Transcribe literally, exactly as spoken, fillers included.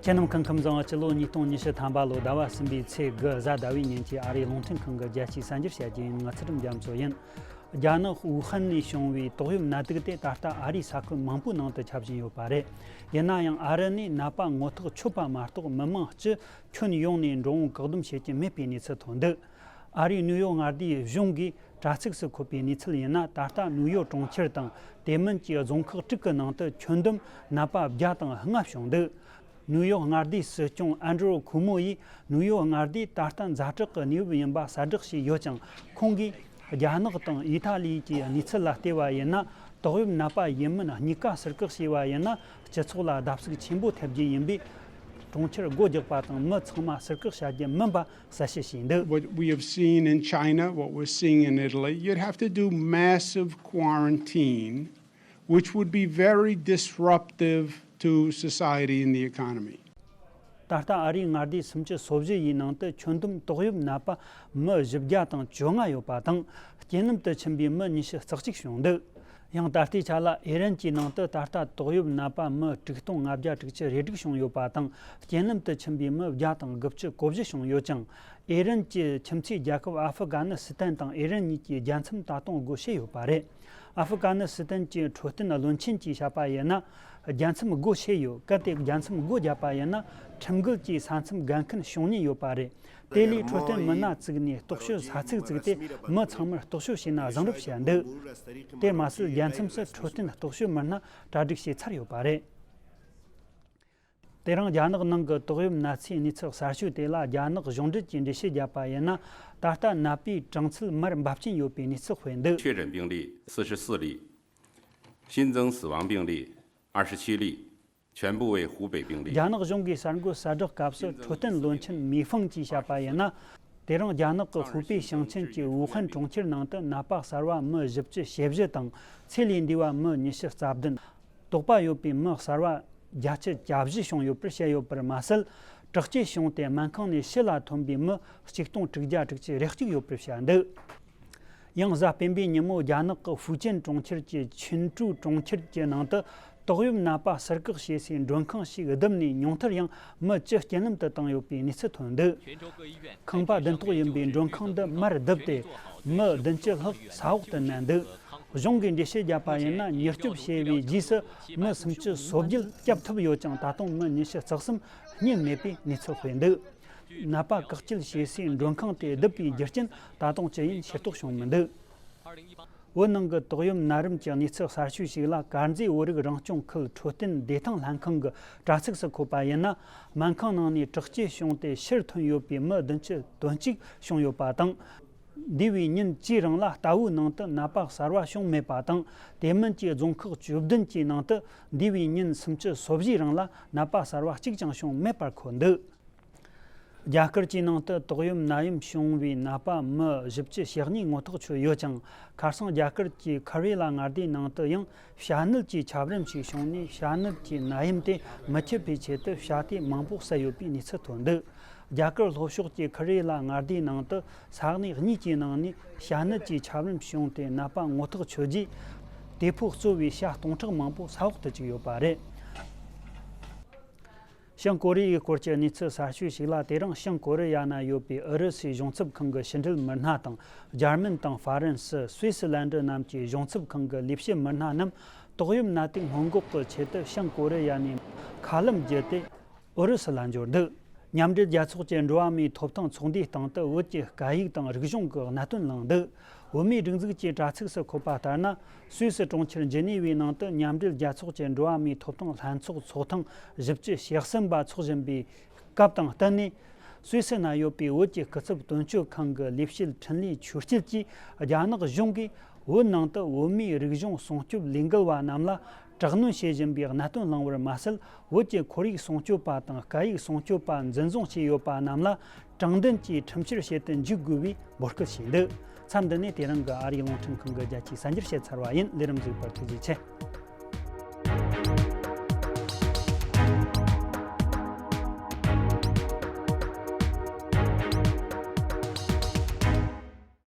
ཁྱེད་རྣམས་སྐུ་ཁམས་བཟང་། སྤྱི་ལོ་ཉིས་སྟོང་ཉི་ཤུ་ཐམ་པ་ལོ་ཟླ་བ་གསུམ་པའི་ཚེས་དགུ་གཟའ་ཟླ་བའི་ཉིན་གྱི་ཨ་རིའི་རླུང་འཕྲིན་ཁང་གི་རྒྱལ་སྤྱིའི་གསར་འགྱུར་བཤད་རྒྱུ་ཡིན། ང་ཚེ་རིང་རྒྱ་མཚོ་ཡིན། རྒྱ་ནག་ཝུ་ཧན་ནས་བྱུང་བའི་ཏོག་དབྱིབས་ནད་དུག་དེ་ད་ལྟ་ཨ་རིའི་ས་ཁུལ་མང་པོའི་ནང་དུ་ཁྱབ་བཞིན་ཡོད་པ་རེད། ཡིན་ན་ཡང་ཨ་རི་ནས་ནད་པ་ངོ་ཐག་ཆོད་པ་མ་གཏོགས་མི་མང་སྤྱི་ཁྱོན་ཡོངས་ནས་འགྲོ་འོང་བཀག་སྡོམ་བྱེད་ཀྱི་མེད་པའི་གནས་ཚུལ་ཐོན་འདུག་ཨ་རིའི་ནིའུ་ཡོག་མངའ་སྡེའི་གཞུང་གིས་དྲ་ཚིགས་སུ་འཁོད་པའི་གནས་ཚུལ་ཡིན་ན། ད་ལྟ་ནིའུ་ཡོག་གྲོང་ཁྱེར་དང་དེ་མིན་གྱི་རྫོང་ཁག་དྲུག་གི་ནང་དུ་ཁྱོན་བསྡོམས་ནད་པ་བརྒྱ་དང་ལྔ་བྱུང་འདུག་ནིའུ་ཡོག་མངའ་སྡེའི་སྲིད་སྐྱོང་ཨན་ཌྲུ་ཁུ་མོ་ཡིས་ནིའུ་ཡོག་མངའ་སྡེ་ད་ལྟ་ཛ་དྲག་གི་གནས་བབ་ཡིན་པ་གསལ་བསྒྲགས་བྱས་ཡོད་ཀྱང་། ཁོང་གིས་རྒྱ་ནག་དང་ཨི་ཐ་ལི་གྱི་གནས་ཚུལ་ལ་བལྟས་པ་ཡིན་ན། ཏོག་དབྱིབས་ནད་པ་ཡིན་མིན་གཉིས་ཀ་ཟུར་བཀག་བྱས་པ་ཡིན་ན། སྤྱི་ཚོགས་ལ་བརྡབ་གསིག་ཆེན་པོ་ཐེབས་རྒྱུ་ཡིན་པས། གྲོང་ཁྱེར་སྒོ་རྒྱག་པ་དང་མི་ཚང་མ་ཟུར་བཀག་བྱ་རྒྱུ་མིན་པ་གསལ་བཤད་བྱས་འདུག What we have seen in China, what we're seeing in Italy, you'd have to do massive quarantine, which would be very disruptive to society and the economy. ད་ལྟ་ཨ་རིའི་མངའ་སྡེ་སུམ་ཅུ་སོ་བཞི་ཡི་ནང་དུ་ཁྱོན་བསྡོམས་ཏོག་དབྱིབས་ནད་པ་མི་བཞི་བརྒྱ་དང་བཅོ་ལྔ་ཡོད་པ་དང་། རྐྱེན་ལམ་དུ་ཕྱིན་པའི་མི་ཉི་ཤུ་རྩ་གཅིག་བྱུང་འདུག་ཡང་ད་ལྟའི་ཆ་ལ་ཨི་རན་གྱི་ནང་དུ་ད་ལྟ་ཏོག་དབྱིབས་ནད་པ་མི་དྲུག་སྟོང་ལྔ་བརྒྱ་དྲུག་ཅུ་རེ་དྲུག་བྱུང་ཡོད་པ་དང་། རྐྱེན་ལམ་དུ་ཕྱིན་པའི་མི་བརྒྱ་དང་དགུ་བཅུ་གོ་བཞི་བྱུང་ཡོད་ཅིང་། ཨི་རན་གྱི་ཁྱིམ་མཚེས་རྒྱལ་ཁབ་ཨ་ཧྥུ་གྷ་ནི་སི་ཐན་དང་ཨི་རན་གཉིས་ཀྱི་རྒྱལ་མཚམས་ད་དུང་སྒོ་ཕྱེ་ཡོད་པ་རེད། ཨ་ཧྥུ་གྷ་ནི་སི་ཐན་གྱི་འཕྲོད་བསྟེན་བློན་ཆེན་གྱིས་བཤད་པ་ཡིན་ན། རྒྱལ་མཚམས་སྒོ་ཕྱེ་ཡོད། གལ་ཏེ་རྒྱལ་མཚམས་སྒོ་བརྒྱབ་པ་ཡིན་ན། ཁྲིམས་འགལ་གྱི་ས་མཚམས་བརྒལ་མཁན་བྱུང་ཉེན་ཡོད་པ་རེད། དེ་ལས་འཕྲོད་བསྟེན་མི་སྣ་བཙུགས་ནས་རྟོག་དཔྱོད་ས་ཚིགས་བཙུགས་ཏེ། མི་ཚང་མར་རྟོག་དཔྱོད་བྱས་ན་བཟང་རབས་བཤད་འདུག་དེར་མ་ཟད། རྒྱལ་མཚམས་སུ་འཕྲོད་བསྟེན་རྟོག་དཔྱོད་མི་སྣ་གྲ་སྒྲིག་བྱས་ཚར་ཡོད་པ་རེད། དེ་རིང་རྒྱ་ནག་ནང་གི་ཏོག་དབྱིབས་ནད་ཚའི་གནས་ཚུལ་གསར་ཤོས་དེ་ལ་རྒྱ་ནག་གཞུང་འབྲེལ་གྱིས་འགྲེལ་བཤད་བརྒྱབ་པ་ཡིན་ན། ད་ལྟ་ནད་པའི་གྲངས་ཚད་མར་འབབ་ཀྱིན་ཡོད་པའི་གནས་ཚུལ་སྤེལ་འདུག确诊病例四十四例，新增死亡病例二十七例，全部为湖北病例。རྒྱ་ནག་གཞུང་གིས་གསར་འགོད་གསལ་བསྒྲགས་སྐབས་སུ་འཕྲོད་བསྟེན་བློན་ཆེན་མི་ཧྥང་གིས་བཤད་པ་ཡིན་ན། དེ་རིང་རྒྱ་ནག་གི་ཧུའུ་པེ་ཞིང་ཆེན་གྱི་ཝུ་ཧན་གྲོང་ཁྱེར་ནང་དུ་ནད་པ་གསར་བ་མི་བཞི་བཅུ་ཞེ་བཞི་དང་། ཚེ་ལས་འདས་པ་མི་ཉི་ཤུ་རྩ་བདུན། དོགས་པ་ཡོད་པའི་མི་གསར་བ་བརྒྱད་ཅུ་གྱ་བཞི་བྱུང་ཡོད་པར་བཤད་ཡོད་པར་མ་ཟད། དྲག་སྐྱེད་བྱུང་སྟེ་སྨན་ཁང་ནས་ཕྱི་ལ་ཐོན་པའི་མི་གཅིག་སྟོང་དྲུག་བརྒྱ་དྲུག་ཅུ་རེ་གཅིག་ཡོད་པར་བཤད་འདུག་ཡང་གཟའ་སྤེན་པའི་ཉིན་མོ་རྒྱ་ནག་གི་ཧྥུའུ་ཅན་གྲོང་ཁྱེར་གྱི་ཆིན་ཀྲུའུ་གྲོང་ཁྱེར་གྱི་ནང་དུ་ཏོག་དབྱིབས་ནད་པ་ཟུར་བཀག་བྱེད་སའི་མགྲོན་ཁང་ཞིག་བརྡིབས་ནས་ཉུང་མཐར་ཡང་མི་བཅུ་རྐྱེན་ལམ་དུ་བཏང་ཡོད་པའི་གནས་ཚུལ་ཐོན་འདུག་ཁང་པ་བདུན་ཐོག་ཡིན་པའི་མགྲོན་ཁང་འདི་མར་བརྡིབས་ཏེ། མི་བདུན་ཅུ་ལྷག་ས་འོག་ཏུ་མནན་འདུག་གཞུང་གིས་འགྲེལ་བཤད་བརྒྱབ་པ་ཡིན་ན། མྱུར་སྐྱོབ་བྱས་པའི་རྗེས་སུ་མི་སུམ་ཅུ་སོ་བརྒྱད་སྐྱོབ་ཐུབ་ཡོད་ཀྱང་། ད་དུང་མི་ཉི་ཤུ་རྩ་གསུམ་རྙེད་མེད་པའི་གནས་ཚུལ་སྤེལ་འདུག་ནད་པ་བཀག་སྐྱིལ་བྱེད་སའི་མགྲོན་ཁང་དེ་བརྡིབས་པའི་རྒྱུ་རྐྱེན་ད་དུང་ཅི་ཡིན་ཤེས་རྟོགས་བྱུང་མི་འདུག་བོད་ནང་གི་ཏོག་དབྱིབས་ནད་རིམས་ཀྱི་གནས་ཚུལ་གསར་ཤོས་ཤིག་ལ། དཀར་མཛེས་བོད་རིགས་རང་སྐྱོང་ཁུལ་འཕྲོད་བསྟེན་བདེ་ཐང་ལྷན་ཁང་གི་དྲ་ཚིགས་སུ་འཁོད་པ་ཡིན་ན། སྨན་ཁང་ནང་ནས་དྲག་སྐྱེད་བྱུང་སྟེ་ཕྱིར་ཐོན་ཡོད་པའི་མི་བདུན་ཅུ་དོན་གཅིག་བྱུང་ཡོད་པ་དང་། འདས་པའི་ཉིན་བཅུའི་རིང་ལ་ལྟ་བུའི་ནང་དུ་ནད་པ་གསར་བ་བྱུང་མེད་པ་དང་། དེ་མིན་གྱི་རྫོང་ཁག་བཅུ་བདུན་གྱི་ནང་དུ་འདས་པའི་ཉིན་སུམ་ཅུ་སོ་བཞིའི་རིང་ལ་ནད་པ་གསར་བ་གཅིག་ཀྱང་བྱུང་མེད་པར་འཁོད་འདུག་རྒྱ་གར་གྱི་ནང་དུ་ཏོག་དབྱིབས་ནད་ཡམས་བྱུང་བའི་ནད་པ་མི་བཞི་བཅུ་ཞེ་གཉིས་ངོ་ཐག་ཆོད་ཡོད་ཅིང་། ཁ་སང་རྒྱ་གར་གྱི་ཁ་རེ་ལ་མངའ་སྡེའི་ནང་དུ་ཡང་བྱ་ནད་ཀྱི་ཆ་རིམས་ཤིག་བྱུང་ནས། བྱ་ནད་ཀྱི་ནད་ཡམས་དེ་མི་ཁྱབ་པའི་ཆེད་དུ་བྱ་དེ་མང་པོ་བསད་ཡོད་པའི་གནས་ཚུལ་ཐོན་འདུག་རྒྱ་གར་ལྷོ་ཕྱོགས་ཀྱི་ཁ་རེ་ལ་མངའ་སྡེའི་ནང་དུ་ས་གནས་གཉིས་ཀྱི་ནང་ནས་བྱ་ནད་ཀྱི་ཆ་རིམས་བྱུང་སྟེ། ནད་པ་ངོ་ཐག་ཆོད་རྗེས་དེ་ཕོ་གཙོ་བའི་བྱ་སྟོང་ཕྲག་མང་པོ་ས་འོག་ཏུ་བཅུག་ཡོད་པ་རེད། བྱང་ཀོ་རི་ཡའི་སྐོར་གྱི་གནས་ཚུལ་གསར་ཤོས་ཤིག་ལ། དེ་རིང་བྱང་ཀོ་རི་ཡ་ན་ཡོད་པའི་ཨུ་རུ་སུའི་གཞུང་ཚབ་ཁང་གི་ཕྱི་འབྲེལ་མི་སྣ་དང་། འཇར་མན་དང་ཧྥ་རན་སི། སུད་སི་ལན་ཌི་རྣམས་ཀྱི་གཞུང་ཚབ་ཁང་གི་ལས་བྱེད་མི་སྣ་རྣམས་ཏོག་དབྱིབས་ནད་དུག་སྔོན་འགོག་གི་ཆེད་དུ་བྱང་ཀོ་རི་ཡ་ནས་མཁའ་ལམ་བརྒྱུད་དེ་ཨུ་རུ་སུ་ལ་འབྱོར་འདུག་མཉམ་འབྲེལ་རྒྱལ་ཚོགས་ཀྱི་འགྲོ་བ་མིའི་ཐོབ་ཐང་ཚོགས་འདུའི་སྟེང་དུ་བོད་ཀྱི་སྐད་ཡིག་དང་རིག་གཞུང་གི་གནད་དོན་གླེང་འདུག་བོད་མིའི་སྒྲིག་འཛུགས་ཀྱི་དྲ་ཚིགས་སུ་འཁོད་པ་ལྟར་ན། སུད་སི་གྲོང་ཁྱེར་ཇི་ནི་ཝའི་ནང་དུ་མཉམ་འབྲེལ་རྒྱལ་ཚོགས་ཀྱི་འགྲོ་བ་མིའི་ཐོབ་ཐང་ལྷན་ཚོགས་ཚོགས་ཐེངས་བཞི་བཅུ་ཞེ་གསུམ་པ་འཚོགས་བཞིན་པའི་སྐབས་དང་བསྟུན་ནས། སུད་སི་ན་ཡོད་པའི་བོད་ཀྱི་སྐུ་ཚབ་དོན་གཅོད་ཁང་གི་ལས་བྱེད་འཕྲིན་ལས་ཆོས་སྐྱིད་ཀྱིས། རྒྱ་ནག་གཞུང་གིས་བོད་ནང་དུ་བོད་མིའི་རིག་གཞུང་སྲུང་སྐྱོབ་ལས་འགུལ་བ་རྣམས་ལ་དྲག་གནོན་བྱེད་བཞིན་པའི་གནད་དོན་གླེང་བར་མ་ཟད། བོད་ཀྱི་ཁོར་ཡུག་སྲུང་སྐྱོབ་པ་དང་སྐད་ཡིག་སྲུང་སྐྱོབ་པ་འཛིན་བཟུང་བྱས་ཡོད་པ་རྣམས་ལ་དྲང་བདེན་གྱིས་ཁྲིམས་བཤེར་བྱེད་དུ་འཇུག་དགོས་པའི་འབོད་སྐུལ་བྱས་འདུག་མཚམས་འདི་ནས་དེ་རིང་གི་ཨ་རིའི་རླུང་འཕྲིན་ཁང་གི་རྒྱལ་སྤྱིའི་གསར་འགྱུར་བཤད་ཚར་བ་ཡིན། ལས་རིམ་གཟིགས་པར་ཐུགས་རྗེ་ཆེ།